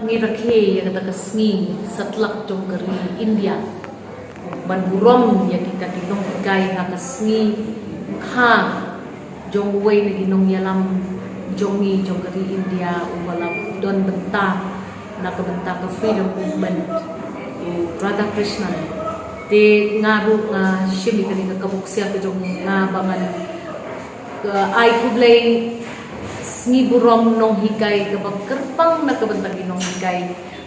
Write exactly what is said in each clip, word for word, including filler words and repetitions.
Ngi rakhe ïa kata ka sngi satlak jong ka ri India ban burom ïa kita ki nonghikai ha ka sngi kha jong uwei na ki nongïalam jong ngi jong ka ri India uba la don bynta na ka bynta ka freedom movement, u Radhakrishnan. Te nga ruh nga shim ïa kane ka kabu ksiar ka jong nga ba ngan ka ai khublei sngi burom nonghikai kaba kyrpang na ka bynta ki nonghikai.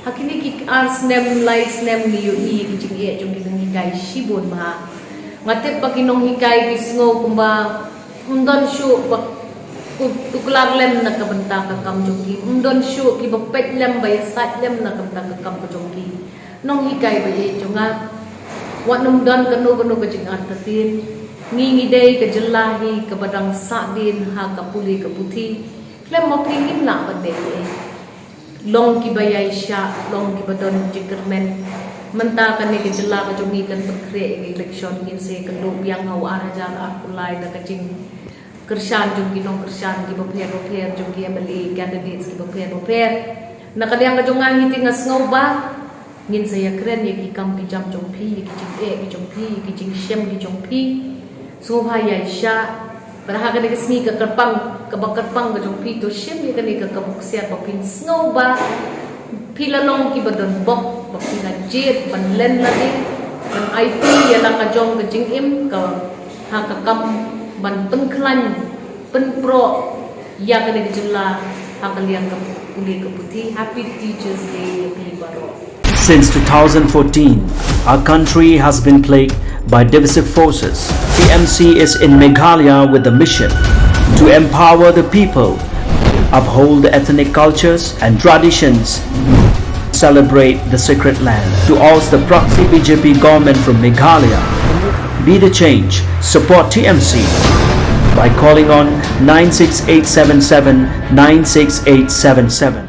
Ha kine ki ar snem lai snem ngi ïohi ki jingeh jong ki nonghikai shibun bha. Nga tip ba ki nonghikai ki sngew kumba ym don shuh ba u tuklar lem na ka bynta ka kam jong ki, ym don shuh kiba peit lem ba ïasaid lem na ka bynta ka kam ka jong ki. Nonghikai ba ïeit jong nga, wat nym don kano kano ka jingartatien. Ngi ngi dei ka jylla hi kaba dang sahdien ha ka pule ka puthi. Khlem ma phi ngim lah ban dei ei. Long kiba ïaishah, long kiba don jingkyrmen. Mynta kane ka jylla ka jong ngi kan pynkhreh ïa ka election, ngin sa kynduh biang ha u ar hajar arphew lai da ka jingkyrshan jong ki nongkyrshan kiba pher ba pher, jong ki M L A candidates kiba pher ba pher. Na ka liang ka jong nga hi te nga sngew ba ngin sa ïakren ïa ki kam ki jam jong phi, ïa ki jingeh ki jong phi, ïa ki jingshem ki jong phi. Sngewbha ïaishah. Bad ha kane ka sngi ka kyrpang, kaba kyrpang ka jong phi, to shim ïa kane ka kabu ksiar ba phin sngew ba phi la long kiba don bok, ba phi la jied ban len lade, ban aiti ïa la ka jong ka jingim ka ha ka kam ban pynkhlaiñ pynproh ïa kane ka jylla ha ka liang ka pule ka puthi. Happy Teachers' Day ïa phi baroh. Since two thousand fourteen, our country has been plagued by divisive forces. T M C is in Meghalaya with the mission to empower the people, uphold the ethnic cultures and traditions, celebrate the sacred land. To oust the proxy B J P government from Meghalaya, be the change, support T M C by calling on nine six eight seven seven nine six eight seven seven.